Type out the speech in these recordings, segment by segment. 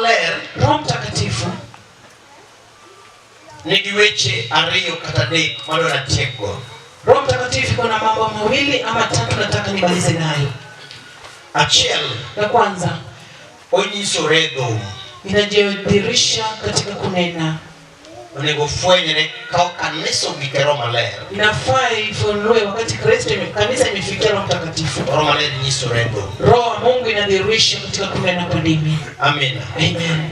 Maler Roho Mtakatifu nigi weche ariyo kata adek madwa natiekgo. Roho Mtakatifu iko na mambo mawili ama tatu nataka nimalize nayo. Achiel, La kwanza onyisore e dhum. inajidhihirisha katika kunena. Onego fwenyre ka kanisa ogik e Roho Maler. Inafaa ifunue wakati Kristo kanisa imefikia Roho Mtakatifu. Roho Maler nyisore e dhum. Roho wa Mungu inadhihirisha katika kunena kwa ndimi. Amina. Amen.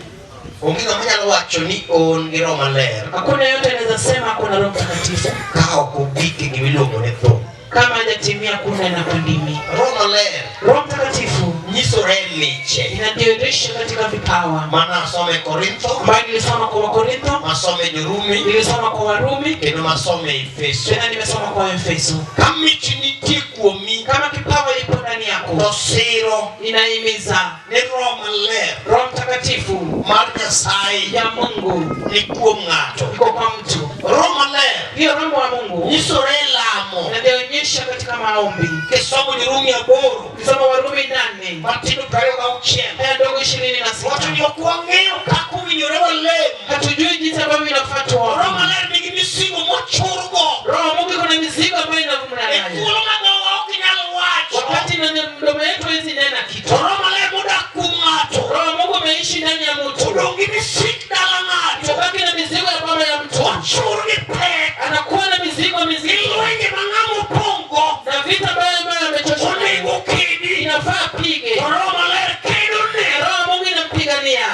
Onge ng'ama nyalo wacho ni on gi Roho Maler Hakuna yote anaweza sema kuna Roho Mtakatifu ka ok ogik e gima iluongo ni thum. kama hajatimia kunena kwa ndimi. Roho Maler Roho Mtakatifu nyisore e miche. inadhihirisha katika vipawa Mana asome e Korintho, ambayo nilisoma kwa Wakorintho, masome e Jorumi, nilisoma kwa Warumi, kendo masome e Efeso. tena nimesoma kwa Efeso. Ka mich nitie kuomi Kama kipawa ipo ndani yako, to siro inahimiza ni Roho Maler Roho Mtakatifu mar Nyasaye ya Mungu ni kuom ng'ato. iko kwa mtu. Roho Maler Hiyo Roho wa Mungu nyisore e lamo. inadhihirisha katika maombi. Kisomo Jorumi 8 Ukisoma Warumi 8 matindo 26 aya ndogo 26, wacho ni ok wang'eyo kaka owinjore walem. hatujui jinsi ambavyo inafaa tuombe. Roho Maler nigi mizigo mochurgo Roho wa Mungu iko na mizigo ambayo inavumna e nayo, thuolo ma dhowa ok nyal wacho. wakati na mdomo yetu hawezi nena kitu. To Roho Maler modak kuom ng'ato Roho wa Mungu ameishi ndani ya mtu, odong' gi misik dala ng'ato imebaki na mizigo ya baba ya mtu, ochur gi pek anakuwa na mizigo gi mizito lwenje ma ng'ama opong'go na vita ambayo ambayo amechoshwa onego nayo, kedi. inafaa apige. To Roho Maler kedo Na ne. Roho wa Mungu inampigania.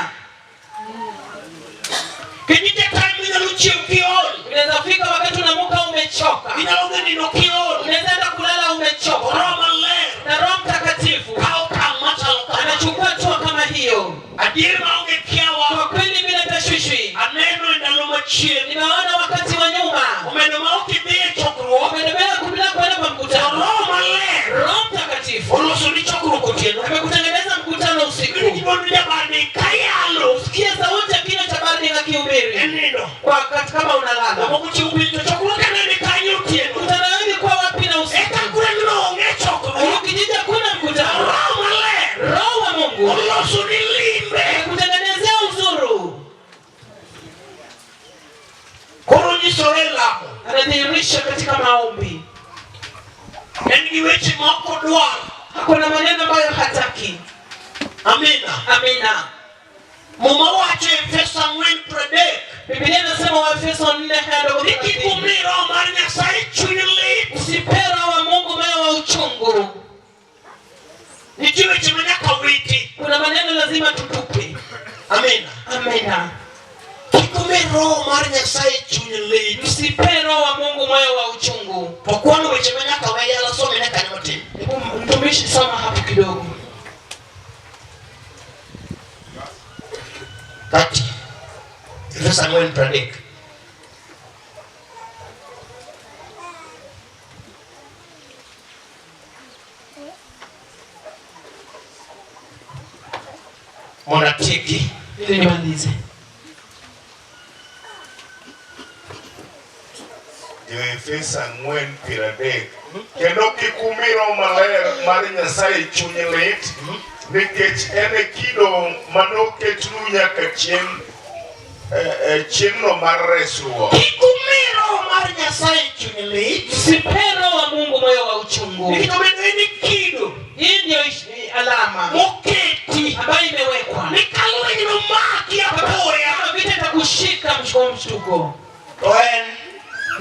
Kendo nitie time minyalo chiew kiol, Inaweza fika wakati unaamka umechoka, inyalo dhi nindo kiol. unaweza enda kulala umechoka, Roho Maler na Roho Mtakatifu kawo okang' machalo kama. anachukua hatua kama hiyo. Adier maonge kiawa, Kwa kweli, bila tashwishwi, aneno e ndalo machien nimeona wakati wa nyuma omedo ma ok idhi e chokruok umeendelea bila kwenda kwa to mkutano. Roho Maler Roho Mtakatifu oloso ni chokruok otieno. amekutengeneza mkutano usiku. Gibondo jabadi kayalo Sikia sauti ya kinywa cha Barnaba e akihubiri nindo. kwa wakati kama unalala. Jomoko chiew piny to chokruok anene kanyo otieno. Mkutano wenu ilikuwa wapi na usiku? Eka gweng'no onge chokruok. Kijiji hakuna mkutano. Roho Maler Roho wa Mungu oloso ni limbe. amekutengenezea uzuru, Koro nyisore e lamo. anadhihirisha katika maombi. En gi weche ma ok odwar. Hakuna maneno ambayo hataki. Amina. Amina. Muma wacho e Efeso 4:30 Biblia inasema Waefeso 4 aya ndogo ni kik 30, umi Roho mar Nyasaye chuny lit. usipe Roho wa Mungu moyo wa uchungu. Nitie weche ma nyaka witi. Kuna maneno lazima tutupe. Amina. Amina. Kik umi Roho mar Nyasaye chuny lit. Usipe Roho wa Mungu moyo wa uchungu. To kwano weche ma nyaka we yala somene kanyo matin. Hebu mtumishi, soma hapo kidogo. 30. Efeso 4:30. Mondo atieki. Ili nimalize. Jo-Efeso 4:30. Kendo kik umi Roho Maler mar Nyasaye chuny lit, nikech en e kido manoketnu nyaka chieng' chieng'no mar resruok. Kik umi Roho mar Nyasaye chuny lit. Usipe Roho wa Mungu moyo wa uchungu. Nikech obedo en kido Hii ndiyo alama moketi ambayo imewekwa. ni ka lweny nomaki apoya. Kama vita itakushika mshko mshtuko. To en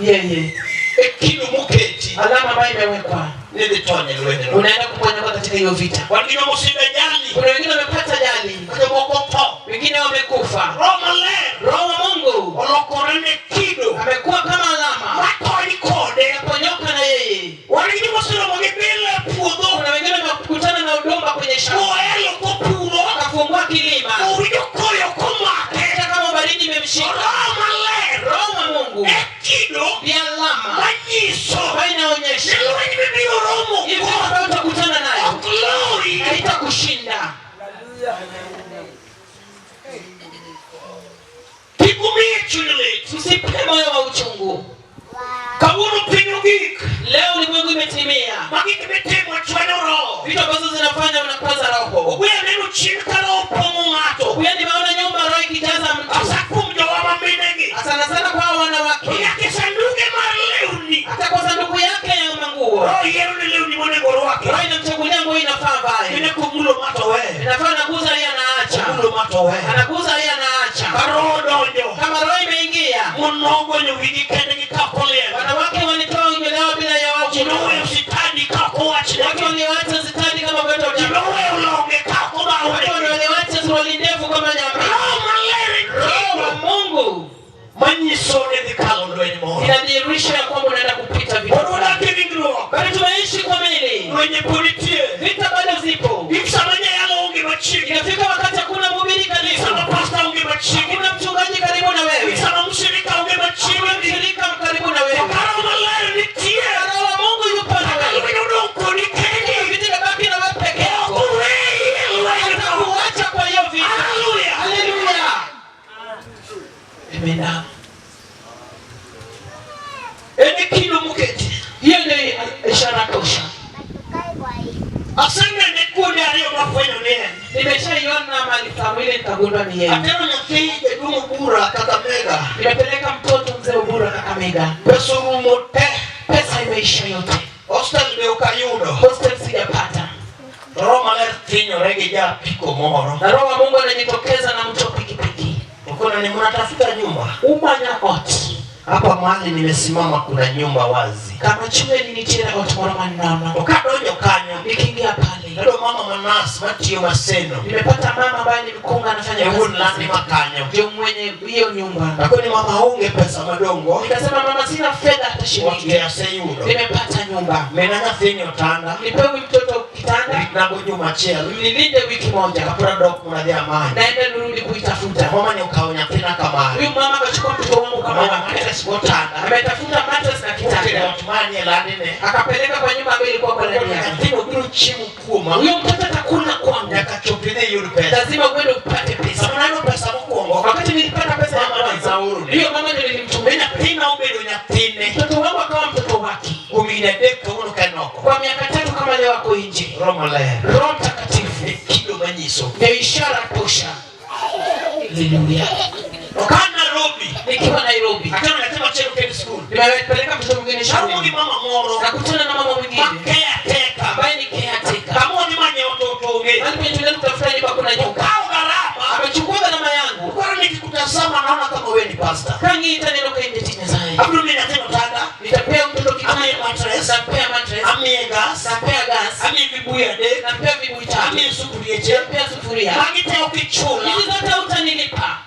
Yeye e kido moketi alama ambayo imewekwa, ni dhi tony e lwenyno. unaenda kuponyoka katika hiyo vita. Wan gi joma oseyudo ajali, Kuna wengine wamepata ajali, to jomoko otho. wengine wamekufa. Roho Maler Roho wa Mungu olokore ne kido amekuwa kama alama, matony kode. inaponyoka na yeye. Wan gi joma oseromo gi bilo e puodho, Kuna wengine wamekutana na udongo kwenye shamba, moelo kopuro, akafungua kilima, owinjo koyo komake. hata kama baridi To imemshika. Roho Maler Roho wa Mungu e kido ni alama manyiso ambayo ni inaonyesha lweny mibiro romo hivi go ambayo utakutana nayo ok loyi. haitakushinda. Kik umiye chuny lit. Usipe moyo wa uchungu. Kawuono piny ogik Leo ulimwengu imetimia ma gik mitimo chwanyo roho. vitu ambazo zinafanya unakwaza roho. Ogwe aneno chien ka roho opong'o ng'ato. Huyo nimeona omulo ma to oweyo. Anaguza yeye, anaacha. Ka roho donjo, Kama roho imeingia, mon nogwenyo wigi kendgi ka ok oliel. wanawake walitoa nywele yao bila ya wao Ji noweyo kujua. sitandi ka ok owachnegi. Watu waliwacha sitani kama kwetu Ji hujambo. noweyo longe ka ok Watu obawnegi. waliwacha suruali ndefu kama nyambi. Roho maler en Roho wa kido Mungu manyiso ni dhi kalo lweny moro. inadhihirisha ya kwamba unaenda kupita vita. Pod wadak e ringruok. Bali tumeishi kwa mwili, Lwenje pod nitie. vita bado zipo. Gik sama jayalo onge machiegni. Inafika wakati hakuna mhubiri karibu, Sama pasta onge machiegni. hakuna mchungaji karibu na wewe, Sama mshirika onge hakuna machiegni. mshirika karibu na wewe. To ka Roho maler nitie. Roho wa Mungu yupo na Kaka wewe. lweny odong' kodi kendi. Vita inabaki na wewe peke Ok yako, oweyi e lwenyno. hatakuacha kwa hiyo vita. Hallelujah. Haleluya, amen. En e kido moketi. Hiyo ndio ishara tosha. Asenene kuonde ariyo mafwenyo ni en. Nimeshaiona mahali Samueli nikagundua ni yeye. Atero nyathi jaduong' Obura Kakamega. Nimepeleka mtoto mzee Obura Kakamega, Pesa orumo te. pesa imeisha yote, Hostel be ok ayudo. hostel sijapata, To Roho maler thinyore gi japiko moro. na Roho wa Mungu anajitokeza na mtu wa pikipiki, Okona ni mnatafuta nyumba. umanya ot Hapa mahali nimesimama kuna nyumba wazi. kama chwe nitiere ot moro man nono. To kadonjo kanyo, Nikiingia pale ayudo mama manas matiyo Maseno. nimepata mama ambaye ni mkunga anafanya E wuon kazi landi ma kanyo. ndio mwenye hiyo nyumba. Akoni mama aonge pesa madongo. Nikasema mama, sina fedha hata Ot shilingi, te aseyudo. nimepata nyumba, Mina nyathini otanda. nipewe mtoto kitanda, Ritnago juma achiel. nilinde wiki moja, Kapod adok mondo adhi amany. naenda nirudi kuitafuta. Mama ni okawo nyathina kamano. Huyu mama akachukua mtoto wangu kama Amanyo wake, mattress gotanda. ametafuta mattress na Otere kitanda, ot manie landine. akapeleka kwa nyumba ambayo ilikuwa kwa ndani yake. Nyathino biro chiemo kuoma. Huyo mtoto atakula kwangu, Nyaka chop idhi iyud pesa. lazima uende upate pesa. Sama nayudo pesa mokwongo, Wakati nilipata pesa ya mama ne kwanza, naorone. hiyo mama ndio Mi nilimtumia. nyathina obedo nyathine. Mtoto wangu akawa mtoto wake Kuom higni adek kawuono ka en oko. kwa miaka 3 kama leo ako nje. Roho maler. Roho Mtakatifu E kido manyiso. ndio ishara tosha. Haleluya. To ka an Nairobi, Nikiwa Nairobi, atero nyathi machielo kendo skul. nimepeleka mtoto mwingine Aromo gi shule, mama moro nakutana na mama ma mwingine caretaker. ambaye ni caretaker. Kama wadhi manyo ot ot onge. Mahali penye tunaenda kutafuta nyumba kuna nyumba, Okawo gharama. amechukua gharama yangu. Koro nikikutazama naona kama wewe ni pastor. Kangiita neno kaende Nyasaye, Abiro miyo nyathino otanda, nitapea mtoto amiye kitanda, mattress, nampea mattress, amiye gas, nampea gas, amiye vibuyu adek, nampea vibuyu tatu, amiye sufurieche. nampea sufuria. Magi te ok ichula. Hizi zote hutanilipa.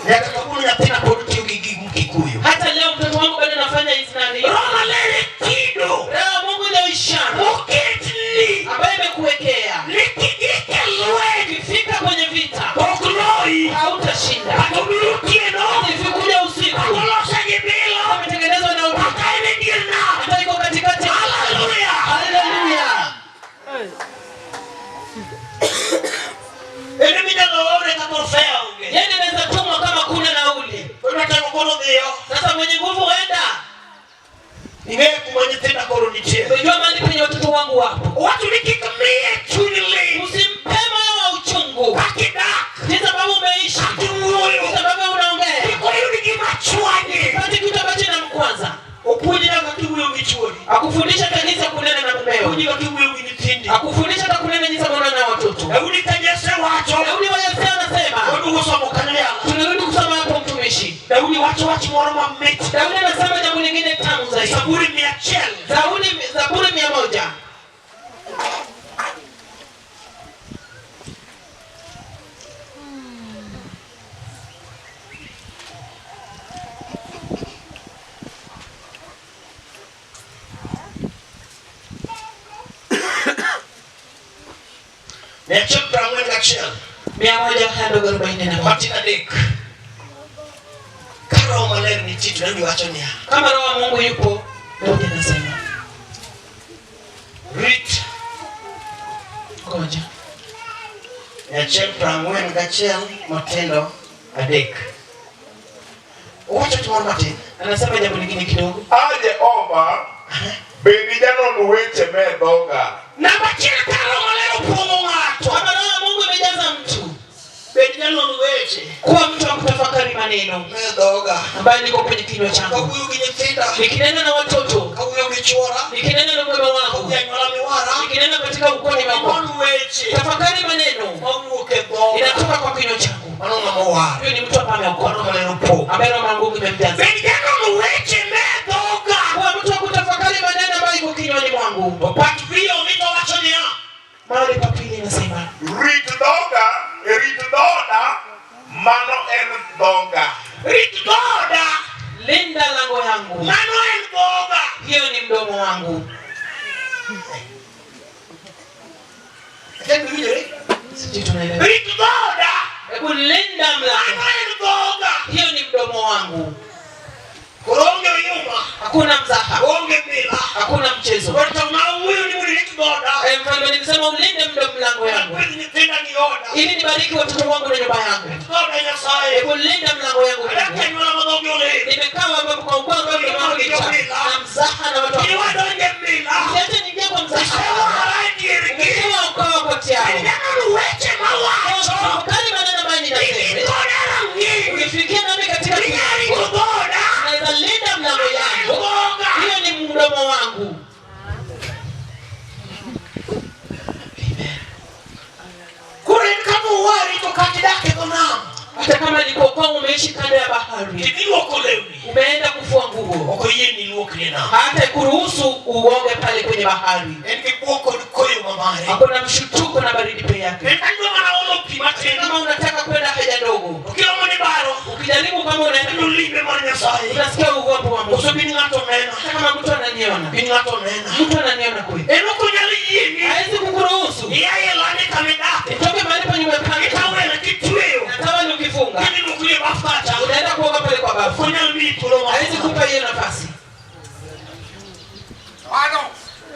Nyaka kawuono nyathina pod tiyo gi gik Kikuyu. Hata leo mtoto wangu bado nafanya hizi nani. Roho maler e kido Roho wa Mungu ndio ishara moketni ambayo imekuwekea ni kigik e lweny ukifika kwenye vita ok loyi hautashinda. kata obiro otieno Ikikuja usiku kata olose gi bilo ametengenezwa na utu, kata en e dier nam. hata iko katikati. Haleluya! Haleluya! Ere minyalo ore kaka Orfea onge. Yeye ndiye anaweza tumwa kama kuna nauli. Koro teko koro dhiyo. Sasa mwenye nguvu huenda. Ing'eyo kuma nyithinda koro nitie. Unajua mahali penye watoto wangu wapo. Owacho ni kik miye chuny lit. Usimpe moyo wa uchungu, Kaka idak, jinsi ambavyo umeishi, kaka iwuoyo, jinsi ambavyo unaongea, kik oyud gima chwanyi. pate kitu ambacho inamkwaza. Opuonji nyaka kiwuoyo gi chuori. Akufundisha hata jinsi ya kunena na mumeo, Opuonji kaka iwuoyo gi nyithindi. akufundisha hata kunena jinsi ya kunena na watoto. Daudi ka Jesse wacho, Daudi wa Yese anasema, waduogo somo kanyo yala. tunarudi kusoma hapo mtumishi. Daudi wacho wach moro mamit. Daudi anasema jambo lingine tamu zaidi. Zaburi 100. Zaburi 100. 141. 141. Matin adek. Ka Roho Maler nitie to Daudi wacho niya, Kama Roho wa Mungu yupo, Daudi anasema, rit ngoja. 141 matindo adek. Owacho wach moro matin. Anasema jambo lingine kidogo. A Jehova, bed janon weche me dhoga. Namba achiel ka Roho Maler opong'o ng'ato. Kama Roho wa Mungu imejaza mtu, Bed janon weche kuwa mtu wa kutafakari maneno me dhoga. ambayo niko kwenye kinywa changu. Kawuoyo gi nyithinda, Nikinena na watoto, kawuoyo gi chuora, nikinena na mume wangu, kawuoyo anyuola miwara, nikinena katika ukoni wako, non weche tafakari maneno mawuok e dhoga. inatoka kwa kinywa Mano ng'ama owar. Huyo ni mtu ambaye Mano ameokoka, maler opong'. ambaye Roho wa Mungu imemjaza. Bed janono weche me dhoga. Kuwa mtu wa kutafakari maneno ambayo iko kinywani mwangu. To part ariyo mito wacho niya. Mahali pa pili inasema Rit dhoga, rit dhoda, mano en dhoga. Rit dhoda. linda lango yangu, Mano en dhoga. hiyo ni mdomo wangu. Kendo winjore? Sijui tunaelewa. Rit dhoda. Hebu linda Mano mlango, en dhoga. hiyo ni mdomo wangu. Koro onge yuma. Hakuna mzaha, Onge mila. hakuna mchezo. Koro to ma wuoyo ni mondo irit dhoda. Eh, Mfalme nilisema ulinde mdomo mlango yangu Akwedh nyithinda gi oda. ili nibariki watoto wangu na nyumba yangu. Dhoda Nyasaye. Hebu linda mlango yangu Adak Mungu. e anyuola ma dhogi olil. Nimekaa ambapo kwa ukoo ambao mdomo wangu ni mchafu na mzaha na watu wa Iwadonje mila. Usiache niingie kwa mzaha. Isewara e diergi. Umetoa ukoo kati yao. Inenono weche mawacho. Tafakari maneno ambayo ninasema. Ikikona rang'iny. Ukifikia nami katika Inyalo rito kiwango, dhoda. naweza linda mlango yangu. Dhoga. Hiyo ni mdomo wangu. Koro en kama owari to kata idak e dho nam. Hata kama ni kwa ukoo umeishi kando ya bahari, Tidhi luoko lewni. umeenda kufua nguo, Ok oyieni luokri e nam. hata kuruhusu uoge pale kwenye bahari. En gi buok kod koyo mamare. Hakuna mshutuko na baridi peke yake. En kadwa mana olo pi matin. Kama unataka kwenda haja ndogo, To kiromo ni baro. ukijaribu kama unaenda, Ino limbe mar Nyasaye. unasikia uovu wa Mungu. Koso bin ng'ato nena. Hata kama mtu ananiona, Bin ng'ato nena. mtu ananiona kweli, En ok onyal yieni. hawezi kukuruhusu Ia e lande kama idake. utoke mahali penye umepanga Itawel kitweyo. na tawali ukifunga, Kidhi luokri e baf kacha. unaenda kuoga pale kwa Ok bafu, onyal miyi thuolo mar. hawezi kupa hiyo nafasi,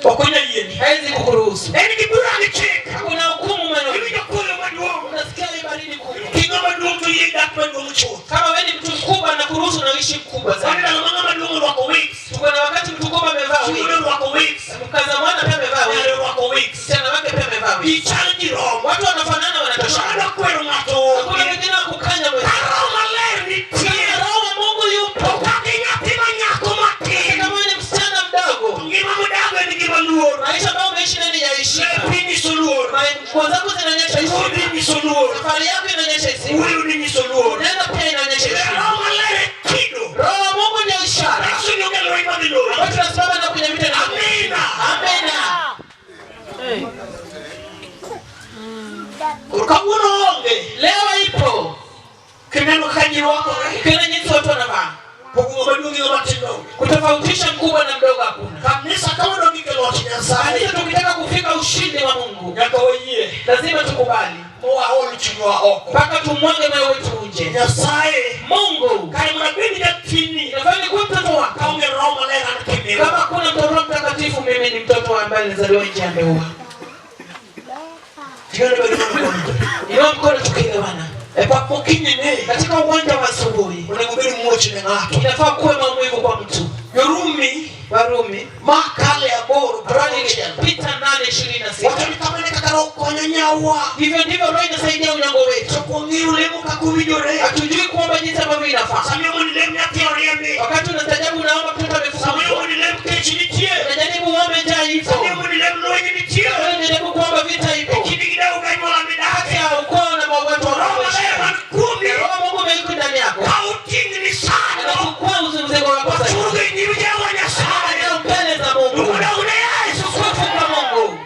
Ok onyal yieni. hawezi kukuruhusu. En gi bura gi chik. Hakuna hukumu mwana, Iwinjo koyo maduong'. unasikia ile baridi kubwa. King'o maduong' to yie dak maduong' chuth. Kama wewe ni mtu mkubwa na kuruhusu unaishi mkubwa Wan sana. ndalo ma ng'ama duong' orwako wigs. Tuko na wakati mtu mkubwa amevaa Wuode wig, orwako wigs. mkaza mwana pia amevaa Nyare wig, orwako wigs. msichana wake pia amevaa wig. Ji chal ji rom. Watu wanafanana, To wanatoshana. adwa kwero ng'ato Hakuna onge. mwingine wa kukanya mwenzake. Ka Roho Maler nitie. Kama Roho wa Mungu To yupo, kaka nyathi ma nyako matin. kama wewe ni msichana mdogo, To ngima modago en ngima luor. maisha ambayo umeishi ndani ya heshima, Lepi nyiso luor. nguo zako zinaonyesha heshima, Wuodhi nyiso luor. safari yako inaonyesha heshima, Wuoyo ni nyiso luor. neno pia inaonyesha heshima. Roho Maler e kido. Roho wa Mungu ndio ishara Nyiso ni onge lweny madhi loyi. ambayo tunasimama na kwenye vita na Amina. Amina. Koro kawuono onge. Leo ipo Kineno kaka ji rwakore. ukiona jinsi watu wanavaa, Pogo ng'ama duong' gi ng'ama tin onge. kutofautisha mkubwa na mdogo hakuna. Kanisa ka wadongo e loch Nyasaye. Kanisa tukitaka kufika ushindi wa Mungu Nyaka wayie. lazima tukubali Mowaol chunywa oko. mpaka tumwage moyo wetu nje. Nyasaye. Mungu Kare mondo abed nyathini. inafaa nikuwe mtoto wako. Kaonge Roho Maler an kimirwa. Kama hakuna mtoto Roho Mtakatifu, mimi ni mtoto ambaye nilizaliwa nje ya ndoa. Tiende bedo mana kod. Inua mkono tukielewana. E pap mokinyi ni. Katika uwanja wa asubuhi Onego bed muoch ne ng'ato. inafaa kuwe maumivu kwa mtu. Yorumi Warumi ma kale aboro prauchiel. pita 8:26. Wacho ni kamano e kaka Roho konyo nyawa. Hivyo ndivyo Roho inasaidia unyango wetu. To kuong'eyo lemo kaka owinjore. Hatujui kuomba jinsi ambavyo inafaa. Sama mondo ilem nyathi oriembi. Wakati unastajabu, unaomba mtoto Sama amefukuzwa, mondo ilem kech nitie. unajaribu uombe njaa ipo, Sama mondo ilem lweny nitie. unajaribu kuomba vita E ipo, kindi gi dawu ganyuola kati midake. ya ukoo na watu To Roho Maler wanaoishi. man kuomi. Roho wa Mungu amewekwa ndani yako, Ka oting'ni sano. anachukua mzigo wako sasa, Wachurgo e nyim Jehova Nyasaye. anaenda mbele za Mungu, Luong ne Yesu. utukufu kwa Mungu,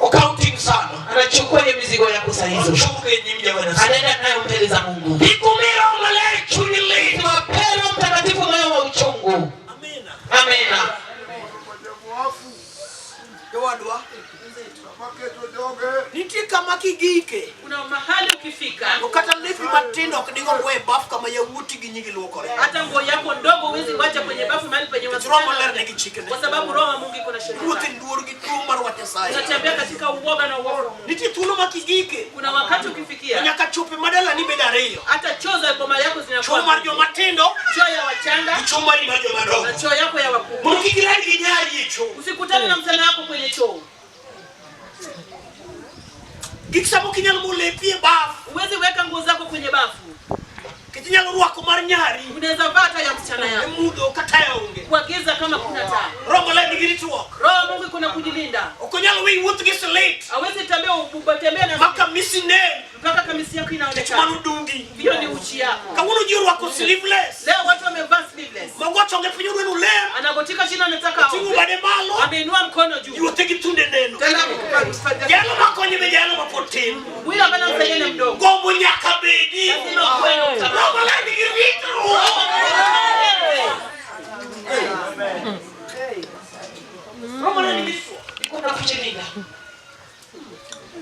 Okaw ting' sano. anachukua hiyo mizigo yako saa hizo, Ochurgo e nyim Jehova Nyasaye. anaenda nayo mbele za Mungu. Kik umi Roho Maler chuny lit. Tuwape Roho Mtakatifu moyo wa uchungu. Amina. Amina. Jowadwa. Nitie kama kigike. Kuna mahali ukifika, To kata lepi matindo ok digo we baf kama yawuoti gi nyigi luokore. hata nguo yako ndogo huwezi wacha kwenye bafu mahali penye Nikech Roho Maler wasichana, nigi chikne. kwa sababu Roho wa Mungu iko na sheria Wuoth zake. e luor gi tuo mar wach Nyasaye. Unatembea katika uoga na uovu wa Mungu. Nitie thuolo ma kigike. Kuna wakati To ukifikia, nyaka chope madalani bed ariyo. hata choo za boma yako Choo zinakuwa mar joma tindo choo ya wachanga gi choo mari mar joma na dongo. choo yako ya wakubwa. Mondo kik irad gi nyari e choo. Usikutane na msichana wako kwenye choo. Gik samo ok inyal mo lepi e baf. Huwezi weka nguo zako kwenye bafu. Nikech inyalo rwako mar nyari Unaweza vaa hata ya msichana e yako mudho kata taya onge. kwa giza kama kuna taa. Roho Maler nigi ritruok. Roho wa Mungu kuna kujilinda. Ok onyal weyi wuoth gi slit. Hawezi tembea utembea na Ma kama kamisi nen. Mpaka kamisi yako inaonekana. Mano dugi. Hiyo ni uchi yako. Kawuono ji orwako sleeveless. Leo watu wamevaa sleeveless. Mago chonge piny odweno lem. Anagotika chini anataka Oting'o aombe. bade malo. Ameinua mkono juu. Yuothe gi thunde neno. Tena kufanya. Jalo makonye be jalo mapod tin. Huyo ambaye anamsaidia ni mdogo. Gombo nyaka bedi. Lazima kuwe na Roho utamani. Maler nigi ritruok. Roho Maler nigi ritruok. Kuna kuchilinga.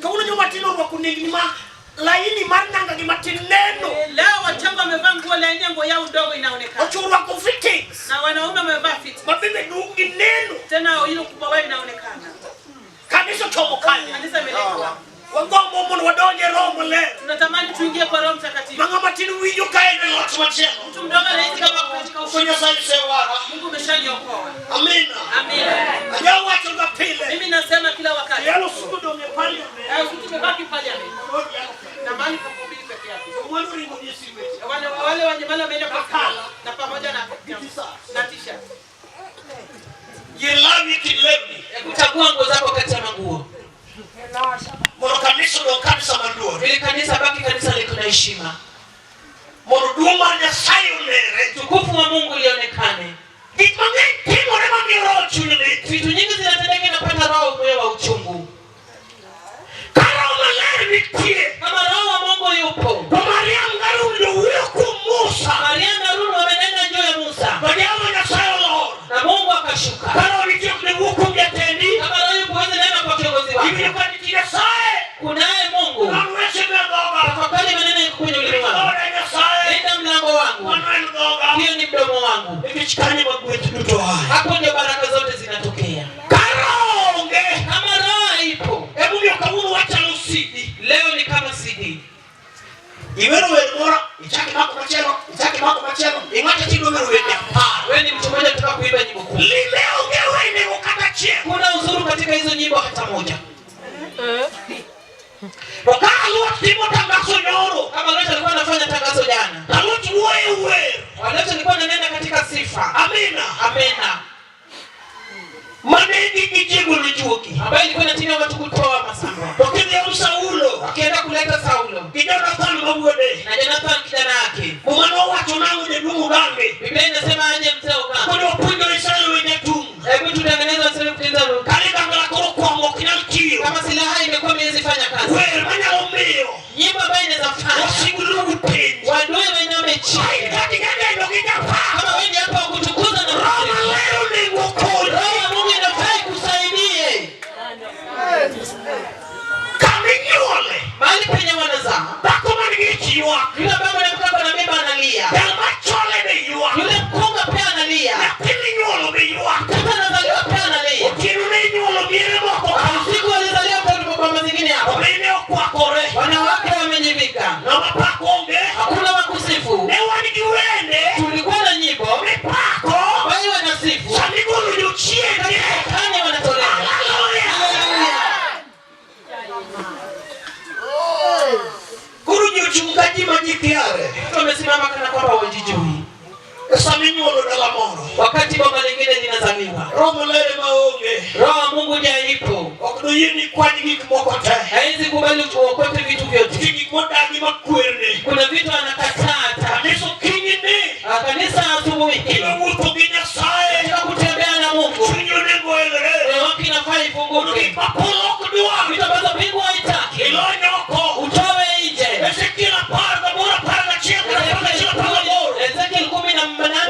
Kawuono joma tindo orwako nengni ma laini mar nanga gi matin neno. Leo wachanga wamevaa nguo laini, nguo yao ndogo inaonekana. Ocho orwako fittings. Na wanaume wamevaa fit. Ma bende dung gi neno. Tena ile kubwa wao inaonekana. Kanisa ochomo kanye. Kanisa imelekwa. Wagombo mondo wadonj e Roho Maler. Tunatamani tuingie kwa Roho Mtakatifu. Ma ng'ama tin winjo ka en e lot machielo. Mtu mdogo anahisi kama katika To ushindi. Nyasaye osewara. Mungu umeshaniokoa. Amina. Amina. Ajawacho ga pile. Mimi nasema kila wakati. Yalo sugo dong e parliament. Eh, tumebaki parliament. Na mahali pa kuhubiri peke yake. Mwandu ringo ni siweti. Wale wale wanyamala wameenda kwa kala na pamoja na na t-shirt. Yie lawi kind lewni. Kuchagua nguo zako kati ya manguo. Mondo kanisa odong kanisa maluor. Ili kanisa baki kanisa liko na heshima. Mondo duong' mar Nyasaye onere. Utukufu wa Mungu ulionekane. Gik mang'eny timore mamiyo roho chuny lit. Vitu nyingi zinatendeka inapata roho moyo wa uchungu. Ka Roho Maler nitie, Kama roho wa Mungu yupo, to Mariam Garun jowuoyo kuom Musa. Maria na Haruni wamenena juu ya Musa To Jehova Nyasaye olor. na Mungu akashuka. Ka roho nitie ok ne wuo kuom jatendi. Kama roho yupo huwezi nena kwa kiongozi Iwinjo wako. ka nitie Nyasaye. Kunaye Mungu. Non weche me dhoga. Tafakari maneno yako kwenye ulimi wangu. Dhood e Nyasaye. Linda mlango wangu, Mano en dhoga. hiyo ni mdomo wangu. Nikech kanyo ema gweth duto ae. Hapo ndio baraka zote zinatokea. Ka roho onge, Kama roho haipo, emomiyo kawuono wachalo CD. leo ni kama CD. Iwero wer moro, ichak imako machielo, ichak imako machielo, ing'ato tidwa wero wende apar. Wewe ni mtu mmoja kutoka kuimba nyimbo kumi. Limbe onge wendego kata achiel. Kuna uzuri katika hizo nyimbo hata moja. To ka Aluoch timo tangazo nyoro, Kama Lot alikuwa anafanya tangazo jana, Aluoch wuoyo e wer. Lot alikuwa ananena katika sifa. Amina. Amena, Mane gi jigolo juogi. ambayo ilikuwa inatumia watu kutoa masamba. To kidhi om Saulo Wakienda kuleta Saulo gi Jonathan ma wuode. na Jonathan kijana yake. Muma nowacho nang'o jaduong' Ugambi? Biblia inasema aje mzee Uganda? Koro wapuonjo Israel wende atung'. Hebu tutengeneze waseme kutengeneza Ka ligangla koro kwamo ok nyal tiyo. kama silaha imekuwa miezi fanya kazi. Wer manyalo miyo Nyimbo ambayo inaweza fanya wasigu lugu piny. wadui wainame chini. Ai kati jadendo gi japar. Kama wewe ni hapa kutukuza na Roho kusifu. Maler onego okonyi. Roho ya Mungu inafaa ikusaidie. Kama inyuole, Mahali penye wanazaa, dhako man gi ich ywak. yule ambaye mwanamke ako na mimba analia, Jal machole be ywak. yule mkunga pia analia, Nyathi minyuolo be ywak. mtoto anazaliwa pia analia. Otieno ne inyuolo miere moko ka. Usiku walizaliwa kwa boma zingine hapo, Mine okwakore. wanawake wamenyimika, Ng'ama pak onge. hakuna wakusifu. Ne wan gi wende Tulikuwa na nyimbo mipako. ambayo wanasifu, Sama igolo jochiende. kani wanatolewa. Haleluya. Haleluya! Koro ji ochung' ka ji ma ji kiare. Mtu amesimama kana kwamba hawajijui, Sama inyuolo dala moro. wakati boma lingine linazaliwa. Roho Maler ema onge. Roho wa Mungu ndiye ipo, Ok doyieni kwany gik moko te. haizi kubali uokote vitu vyote. Nitie gik modagi makwerne. Kuna vitu anakataa hata Kanisa okinyi ni Ah, kanisa asubuhi idwa wuotho gi Nyasaye. katika kutembea na Mungu, Chunyi onego elre. moyo wako inafaa Mondo ifunguke. gik ma polo ok dwar. Vitu ambazo mbingu haitaki Ilony oko. utowe nje. Ezekiel 18, 11, 11, 18. Ezekiel 18,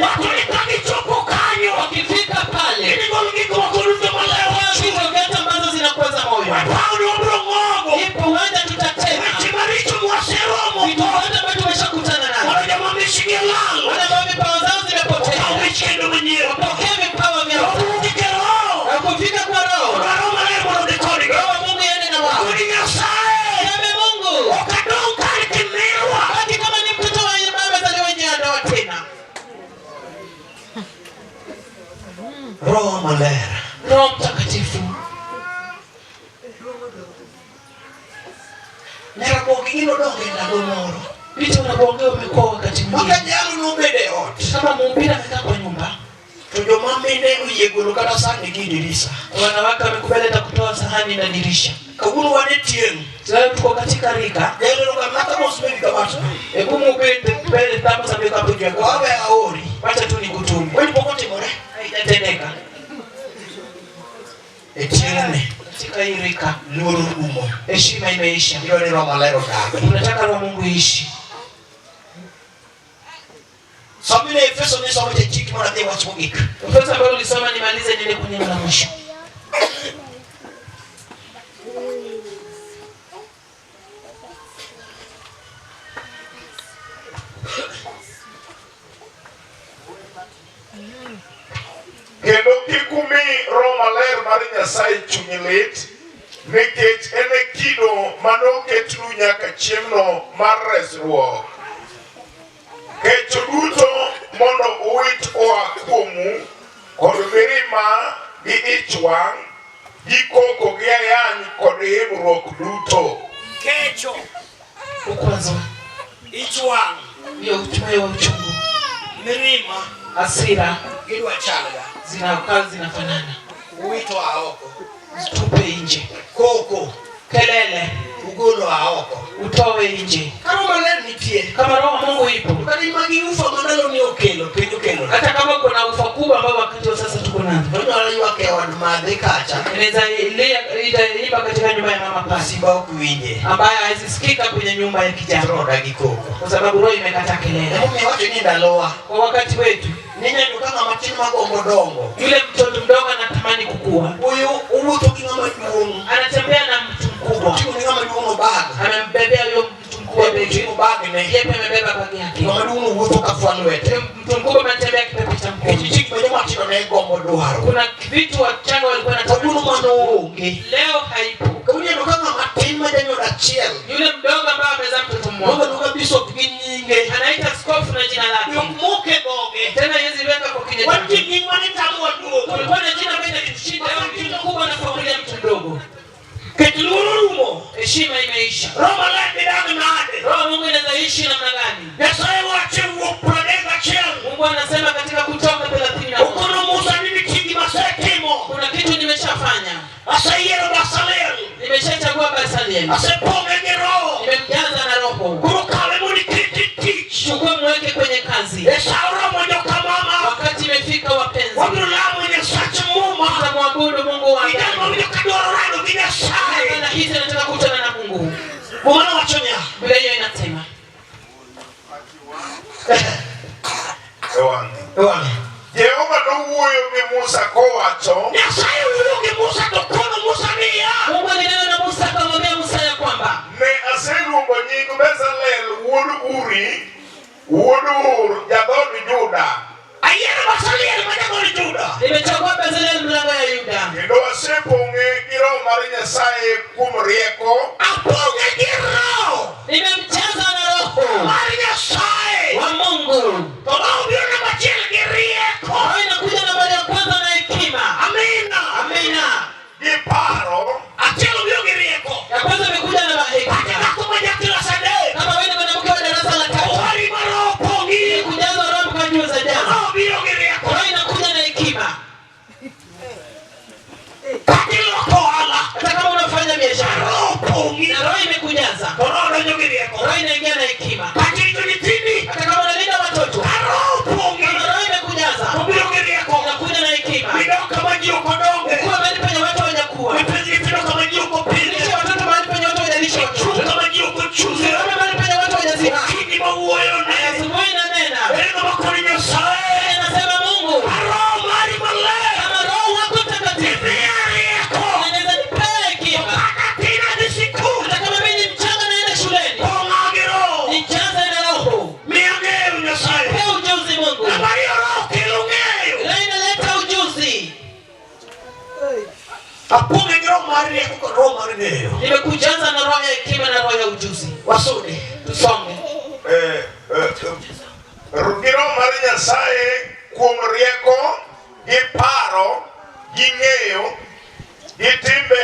Wacho ni ka gichopo kanyo, wakifika pale ginigol gik moko duto malewo toa chuny. vitu vyote ambazo zinakuza moyo. Wapawni wabiro ng'ogo. Ipo uwanja tutatema Weche maricho mwaseromo vitu go. vyote ambavyo tumeshakutana navyo. Mondo joma michgi lal. Wale ambao vipawa zao zimepotea Okaw mich kendo manyien. wapokee vipawa vyao Obugi ke Roho. na kufika kwa Roho. Mondo Roho Maler mondo odhi kodgi. Roho wa Mungu iende na wao. Kodi Nyasaye. Seme Mungu Ok adong' kar kimirwa. baki kama ni mtoto wa baba zaliwa nje ya ndoa tena. Roho Maler. Roho Mtakatifu Nyaramogi gino dongo e ndalo moro. vitu unavyoongea umekuwa wakati mwingine Maka jalo nobedo e ot. kama mhubiri amekaa kwa nyumba, To joma mine oyie golo kata sani gi dirisa. wanawake wamekubali hata kutoa sahani na dirisha. Kawuono wan e tieng'. Sasa tuko katika rika. Jahero gamna mos mewi kabat. Hebu mupende mbele tambo za hapo juu yako. Wawe aori. Wacha tu nikutume. Weni pok otimore. Haijatendeka. E tieng'ni Katika hii rika luor orumo. heshima imeisha. Idwa ni Roho Maler odagi. Unataka Roho Mungu iishi. Somine Efeso ne somo cha chik mondo adhi wach mogik. Efeso ambayo ulisoma nimalize niende kwenye neno la mwisho. Kendo kik umi Roho Maler mar Nyasaye chuny lit, nikech en e kido manoketnu nyaka chieng'no mar resruok. Kecho duto mondo uwit oa kuomu, kod mirima gi ich wang', gi koko gi ayany kod himruok duto. Kecho, Kwanza ich wang', hiyo moyo wa uchungu, mirima hasira gidwa chalga. zinakaa zinafanana. Uwito oa oko. Tupe nje. Koko, Kelele ugolo oa oko. utoe nje. Ka Roho Maler nitie, Kama Roho wa Mungu ipo, kata magi ufa ma ndaloni okelo, piny okelo. hata kama kuna ufa kubwa ambao wakati wa sasa tuko nazo, To inyalo ywak e od madhi kacha, inaweza itaimba katika nyumba ya mama pasi simba ok winje. ambayo haizisikika kwenye nyumba ya kijana, Roho odagi koko. kwa sababu roho imekata kelele. Emomiyo awacho ni ndalowa, Kwa wakati wetu, nineno ka ng'ama tin magombo dongo. yule mtoto mdogo anatamani kukua, Wuoyo owuotho gi ng'ama duong'. anatembea na mtu mkubwa, Oting'o ne ng'ama duong' obag. amembebea huyo mtu mkubwa begi, Oting'o bagne. yeye pia amebeba bagi yake. Ng'ama duong' owuotho ka fwa lwete. Yule mtu mkubwa anatembea kipepe cha mkono. Nikech gik ma joma tindo ne gombo dwaro. Kuna vitu wachanga walikuwa Kawuono wanatamani, mano onge. leo haipo. Kawuono ineno ka ng'ama tin ma janyuol achiel. Yule mdogo ambaye amezaa mtoto Luongo mmoja aluonga bishop gi nyinge. anaita askofu na jina lake, Jok moke dhoge. tena hawezi weka kwa kinywa Wan gi chake. nying mane tamowa duogo. Kulikuwa na jina ambayo inatushinda leo, mtu mkubwa anafamulia mtu mdogo. Kech luor orumo. Heshima imeisha. Roho Maler didag nade? Roho wa Mungu inaweza ishi namna gani? Nyasaye wacho e wuok pradek gachiel. Mungu anasema katika Kutoka 31, Okono Musa ni nitie gima asetimo. kuna kitu nimeshafanya, Aseyiero Basalel. nimeshachagua Basaliel, Asepong'e gi Roho. nimemjaza na Roho. Koro kawe mondo ikete tich. Chukua mweke kwenye kazi. E sa oromo joka mama. Wakati imefika, wapenzi, Wabiro lamo Nyasach Muma. tutamwabudu Mungu wa Kijana agano. mawinjo kadwaro rado gi Nyasaye. Na hizi nataka kukutana na Mungu. Muma nowacho niya. Biblia hiyo inasema E wang'e. E wang'e. Jehova nowuoyo gi Musa kowacho, Nyasaye wuoyo gi Musa to kono Musa niya. Mungu alinena na Musa akamwambia Musa ya kwamba ne aseluongo nying Bezalel wuod Uri, wuod Hur, ja-dhood Juda, Ayiero Basalel ma jagol Juda. nimechagua Bezalel mlango ya Yuda, kendo asepong'e gi Roho mar Nyasaye kuom rieko Apong'e gi Roho nimemjaza na Roho mar Nyasaye. wa Mungu. To Roho biro namba achiel gi rieko. Roho inakuja nambari ya kwanza na hekima. Amina. Amina. gi paro Achiel obiro gi rieko. Ya kwanza imekuja na Kata hekima. dhako ma ja klas adek. Kama wewe ni mwanamke wa darasa la tatu, Owari ma Roho opong'i. kujazwa Roho mkajua za jana. Roho biro gi rieko. Roho inakuja na hekima. Kata iloko ohala. Hata kama unafanya biashara Roho opong'i. na Roho imekujaza, To Roho donjo gi rieko. Roho inaingia na hekima. Kata irito nyithindi. Hata kama unalinda watoto, Ka Roho opong'i. kama Roho imekujaza, To biro gi rieko. inakuja na hekima. Midok kama ji ok odonge. Kuwa mahali penye watu hawajakuwa, Mipenj nyithindo kama ji ok opidhe. lisha watoto mahali penye watu hawajalisha Chung' watoto, kama ji ok ochung'e. simama mahali penye watu hawajasimama. Okinyi ma wuoyo ne. Asubuhi nanena, En ng'ama konyo Nyasaye. anasema Mungu, Ka Roho mari maler. kama Roho wako Mtakatifu Imiya rieko. anaweza nipea hekima, Kata tin adhi sikul. hata kama mimi ni mchanga naenda shuleni, Pong'a gi Roho. nijaze na Roho, Miya ng'eyo Nyasaye. pea ujuzi Mungu. Kama riyo Roho kelo ng'eyo. Leo inaleta ujuzi. Apong'e gi Roho mar rieko kod Roho mar ng'eyo. Nimekujaza na roho ya hekima na roho ya ujuzi. Wasude. Tusonge. eh, eh, gi Roho mar Nyasaye kuom rieko gi paro gi ng'eyo gi timbe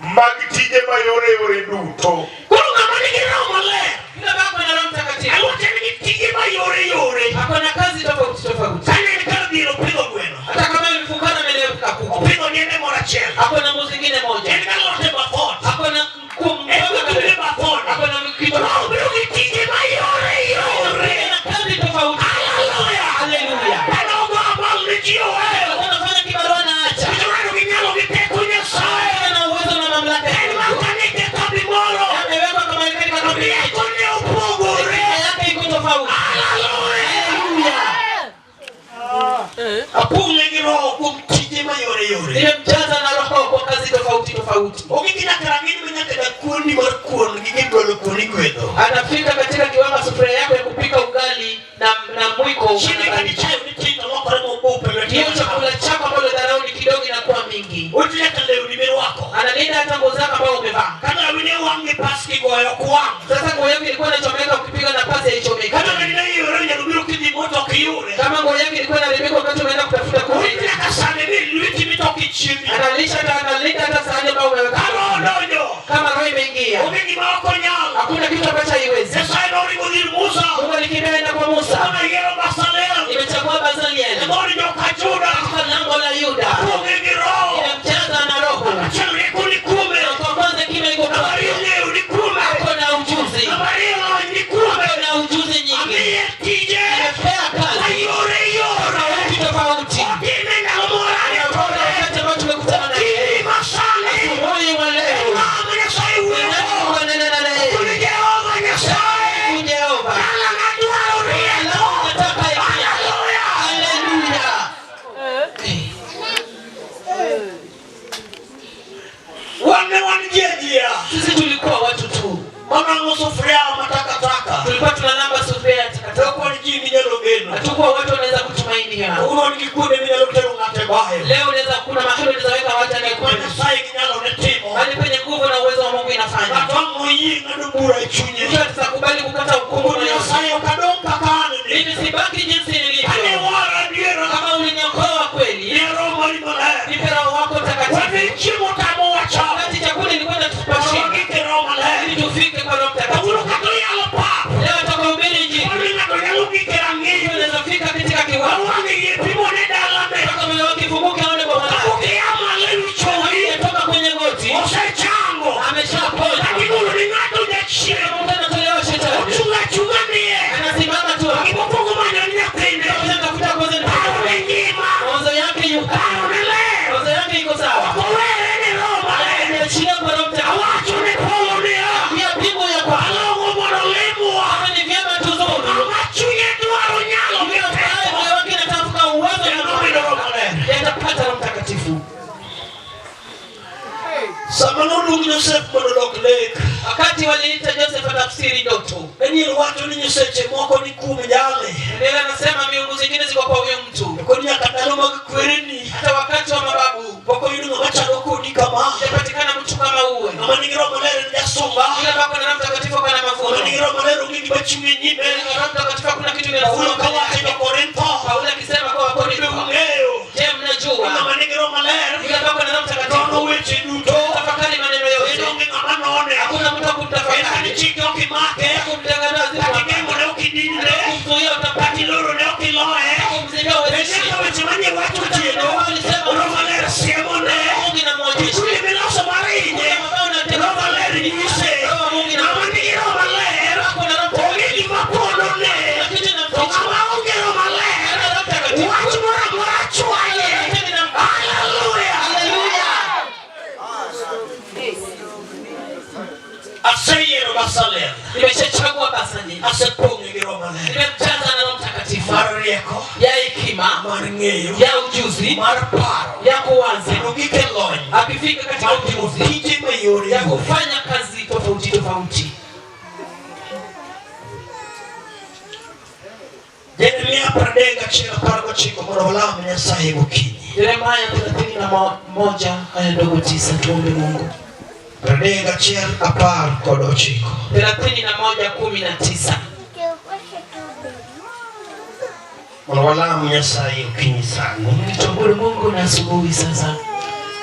mag tije mayoreyore duto. Koro ng'ama nigi Roho maler. Yule ambaye ako na Roho Mtakatifu Aluoche nigi tije mayore yore. ako na kazi tofauti tofauti. Kane en kar dhier opidho gweno. Hata kama mfukara ameleweka kuku, Opidho niende moro achiel. ako na mbuzi ingine moja, En galot e bath ot. ako na Nimemjaza na Roho kwa kazi tofauti tofauti. Ogik nyaka rang'iny ma nyaka dakuoni mar kuon gi gigolo kuon igwedho. Atafika katika kiwango sufuria yako ya kupika ugali na mwiko. Chiemo kata ichayo ni tin to lokore mobup e lweti. Hiyo chakula chako ambalo dharau ni kidogo inakuwa mingi. Orito nyaka lewni mirwako. Analinda hata nguo zako ambao umevaa. Kata lawi ne wang' gi pas kigoyo ok wang'. Sasa nguo yako ilikuwa inachomeka ukipiga na pasi haichomeki. Kata bed ne iyore nyalo biro kidhi moto ok iyude. Kama nguo yako ilikuwa inaharibika wakati umeenda kutafuta Orito kule. nyaka sande mi lweti mitok ichiemi. Analisha hata analinda hata sahani ambayo umeweka. Ka roho odonjo, Kama roho imeingia, onge gima ok onyal. hakuna kitu ambacho haiwezi. Nyasaye noringo dhi ir Musa. Mungu alikimbia enda kwa Musa. Kama yiero Bezalel. Nimechagua Bezalel E dhood joka Juda. katika lango la Yuda. Apong'e gi roho. Nimemjaza na roho. Achiel rieko ni kuome. Na kwa kwanza kima iko Namba kwake. ariyo ng'eyo ni kuome. Ako na ujuzi. Namba ariyo lony ni kuome. Ako na ujuzi nyingi. Amiye tije. Nimepea kazi Mayore yore. tofauti tofauti. Otime ndalo morane Kwa kode. wakati ambao tumekutana na yeye. Okinyi masani. Asubuhi wa leo. Ng'ama Nyasaye wuoyo. Nani Mungu ananena na yeye? Kuni Jehova Nyasaye. Mungu Jehova. Dala nadwaro rieko. Nataka hekima. Haleluya. Haleluya. Wan ne wan ji ajia. Sisi tulikuwa watu tu. Manang'o sufuria matakataka. Tulikuwa tunalamba sufuria ya takataka. To ok wan ji minyalo geno. Hatukuwa watu wanaweza kutumainia. Kawuono wan gi kuonde minyalo tero ng'ato e bayo. Leo unaweza kuna mahali unaweza weka watu Ma anayekuwa Nyasaye gi nyalo ne timo. mahali penye nguvu na uwezo wa Mungu inafanya. Ng'ato ang' moyie ng'ado bura e chunye. Mtu atakubali kukata hukumu Kod moyoni. Nyasaye ok adong' kaka an ni. Mimi sibaki jinsi Ane nilivyo. wara adiera. Kama uliniokoa kweli, Miya Roho mari maler. nipe Roho wako Mtakatifu. Wadhi chiemo tamowa chamo. Wakati chakula ilikuwa inatupa Mondo shida, wagik e Roho maler. ili tufike kwa Roho Mtakatifu. Kawuono kata oyalo pap. Leo atakuhubiri Injili. Wadhi ng'ato nyalo gik e rang'iny. Mtu anaweza fika katika kiwango Wawang'e yie pimone dalane. mpaka moyo wake ifunguke aone kwa macho. Kapok ia malo ewi chowi. Ametoka kwenye goti, Osechango. ameshapona. Kagigolo ni ng'ato jachien. Mtu anatolewa shetani. Ochung' achung'a nie. Anasimama tu hapo. Gimokwongo manyo ni nyathine. Tafuta kwanza ni Paro ne ngima. mawazo yake yuko. Paro ne ler. Mawazo yake iko sawa. Ok owere ni Roho maler. Ameachilia kwa Roho Mtakatifu. Awacho ne polo niya. Pia mbingu ya kwa. Along'o mondo limwa. Kama ni vyema tuzuru. Ng'ama chunye dwaro nyalo gi Yule ambaye teko. moyo wake inatafuta uwezo Ema bedo Roho maler. yatapata Roho Mtakatifu. Sama noluong Josef mondo odok lek, Wakati waliita Joseph atafsiri ndoto, Daniel wacho ni nyiseche moko ni kuom jali. Daniel anasema miungu zingine ziko kwa huyo mtu, Kod nyaka ndalo mag kwereni hata wakati wa mababu pok oyudo ng'ama chalo kodi kama. hajapatikana mtu kama uwe. Ng'ama nigi Roho Maler en jasunga. Yule ambaye ana Roho Mtakatifu kana Ng'ama mavuno. nigi Roho Maler onge gima chung' e nyime. Roho Mtakatifu hakuna kitu Paulo kinachosimama mbele kawacho yake. jo-Korintho, Paulo akisema kwa be Wakorintho, ung'eyo je, ni mnajua ng'ama nigi Roho Maler yule ambaye ana Roho nono Mtakatifu weche duto. tafakari maneno En yote, onge ng'ama none. hakuna mtu wa En kata kumtafakari, chike ok imake, kumtangaza, kata igeng'one ok idinne, kumzuia kata utapata, ilorone ok iloye. kumzidia uwezi. Nyaka weche manie wach otieno, Roho Maler siemone. Mungu inamwonyesha Kule miloso mar inye, Roho Maler nyise. Ng'ama nigi Roho Maler, kuna Roho onge Mtakatifu, gima pondone. kitu To inamficha ng'ama onge Roho Maler, Roho Mtakatifu. wach moro amora chwaye. Haleluya! Haleluya! Aseyiero Bezalel, Nimeshachagua Bezaleli, asepong'e gi Roho Maler. nimemjaza na Roho Mtakatifu Mar rieko, ya hekima, mar ng'eyo, ya ujuzi, mar paro, ya kuwaza, kendo gike lony akifika katika mar timo ujuzi tije mayore ya yore. kufanya kazi tofauti tofauti. Jeremia 31:19 mondo walam Nyasaye gokinyi. Yeremia 31:9, tuombe Mungu. 31:19. 31:19, Mondo walam Nyasaye okinyi sani. tuabudu Mungu na asubuhi sasa.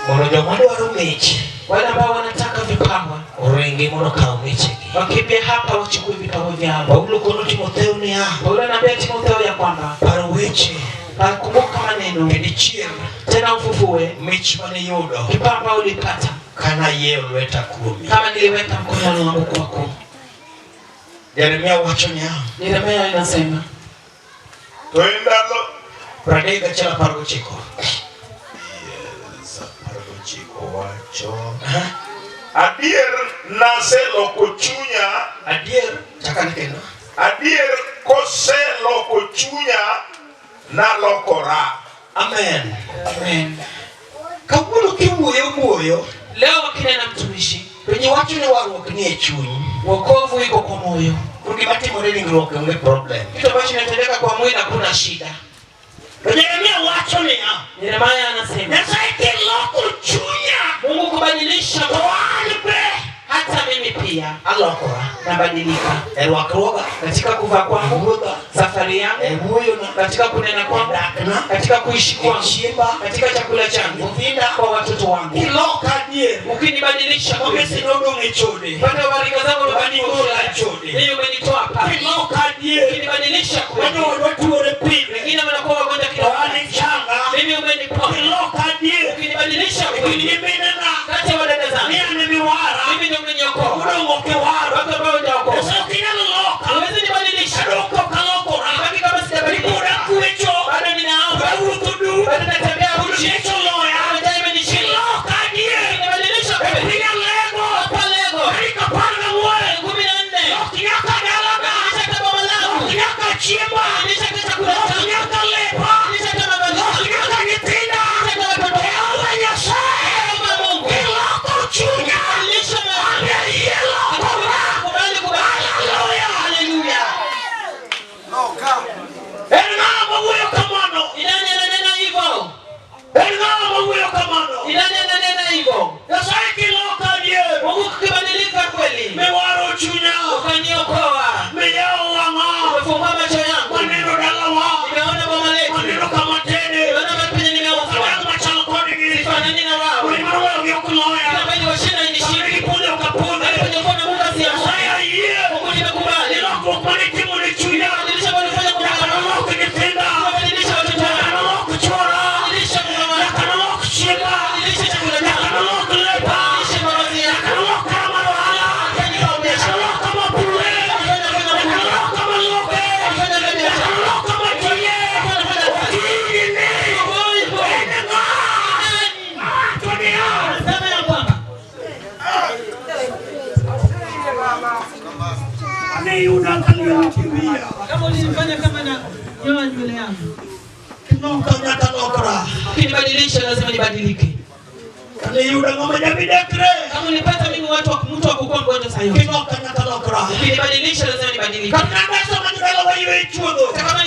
Mondo joma dwaro mich Wale ambao wanataka vipawa oringi mondo okaw michegi. wakimbie hapa wachukue vipawa vyao. Paulo kono Timotheo niya, Paulo anaambia Timotheo ya kwamba par weche kumbuka maneno kendo ichier tena ufufue mich mane iyudo kipawa ambao ulipata kana ayie lweta kuomi. kama niliweka mkono wangu kwako. Jeremia wacho niya, Yeremia inasema To e ndalo 31:19. Yes, 19 wacho. Adier naseloko chunya, Adier chakane kendo. adier koseloko chunya nalokora. Amen. Amen. Kawuono wuoyo Leo wakinena mtumishi, to ji wacho ni warruok ni e chuny. wokovu iko kwa moyo. To gima timore e ringruok onge problem. Kitu ambacho kinatendeka kwa mwili hakuna shida. To Jeremia wacho niya, Yeremia anasema Nyasaye kiloko chunya Mungu kubadilisha to an be hata mimi pia alokora nabadilika e rwakruoga, katika kuvaa kwangu, wuotha, safari e yangu, wuoyona, katika kunena kwangu, dakna, katika kuishi e kwangu, chiemba, katika chakula changu, nyithinda, kwa watoto wangu. kiloka adier. Ukinibadilisha Onge kweli, sinodong' e chode. mpaka warika zangu Wanigola chode. mimi umenitoa pale. Kiloka adier. Ukinibadilisha kweli, Wanyodwa tuore pile. wengine wanakuwa wagonjwa To kila an wakati, ichanga. mimi umeniponya. Kiloka adier. Ukinibadilisha E kind kweli, nyiminena. kati ya wadada Ni zangu, an emiwara. mimi ndio umeniokoa. Udong' ok iwaro. Watu ambao hujaokoa Nyasaye ok inyal loka. huwezi nibadilisha, Adong' kok alokora. baki kama sijabadilika, Ikuda kwecho. bado ninaomba, Awuotho duk. bado natembea uchi, Richo loya. Njaa imenishinda. Kiloka adier. Ukinibadilisha E kweli, piny Alego. hapa Lego Tarik 14. 14 Ok nyaka dalana. badilisha hata boma langu, Ok nyaka chiemba. badilisha hata chakula Ok changu, nyaka lepa. badilisha hata mavazi Ok yangu, nyaka nyithinda. badilisha hata watoto wangu. Jehova Nyasaye. Omba Mungu, Kiloko chunya. badilisha moyo wangu. Ayie lokora. Kubali kubadilika. Haleluya. Haleluya. En ng'a mawuoyo kamano? Ni nani ananena hivyo? En ng'a mawuoyo kamano? Ni nani ananena hivyo? Nyasaye kiloka adier. Mungu ukibadilika kweli, Miwaro chunya. ukaniokoa, Miyawo wang'a. umefungua macho yangu, Maneno dalawa. nimeona boma letu, Maneno kama tede. nimeona mahali penye nimeuzwa, Odak machal kodgi. sifanani na wao. Winy mar weyogi ok loya. Kila ambaye niwashinda Kama nishinde, gipodho ok apodhe. Mahali penye kuwa na Mungu asiamue. Nyasaye ayie. Mungu nimekubali. Lokruok mane itimo ne chunya. Badilisha ambayo ulifanya kwa Nyaka mwana wangu. nolok nyithinda. Badilisha watoto Nyaka wangu. nolok chwora. Badilisha mume wangu. Nyaka nolok chiega. Badilisha chakula Nyaka changu. nolok lepa. Badilisha mavazi Nyaka yangu. nolok kara mar ohala. Fanya kwa Nyaka biashara. nolok kama pure. Fanya kwa Nyaka Mungu. nolok kama loke. Fanya kwa Nyaka biashara. nolok kama tiye. Fanya kwa kazi. Okinyi ni. Hivyo. En ng'a? Nani? Wacho niya. Sema ya kwamba Aneyuda kaliel kiwiya. Kama ulinifanya kama na nyoa nywele yangu. Kiloka nyaka lokra. ukinibadilisha lazima nibadilike. Aneyuda ng'ama jamidekre. Kama ulipata mimi watu wa mtu wa kukua mgonjwa saa yote. Kiloka nyaka lokra. Ukinibadilisha lazima nibadilike. Kata nadeso ma jodala waywe e chuodho. Hata kama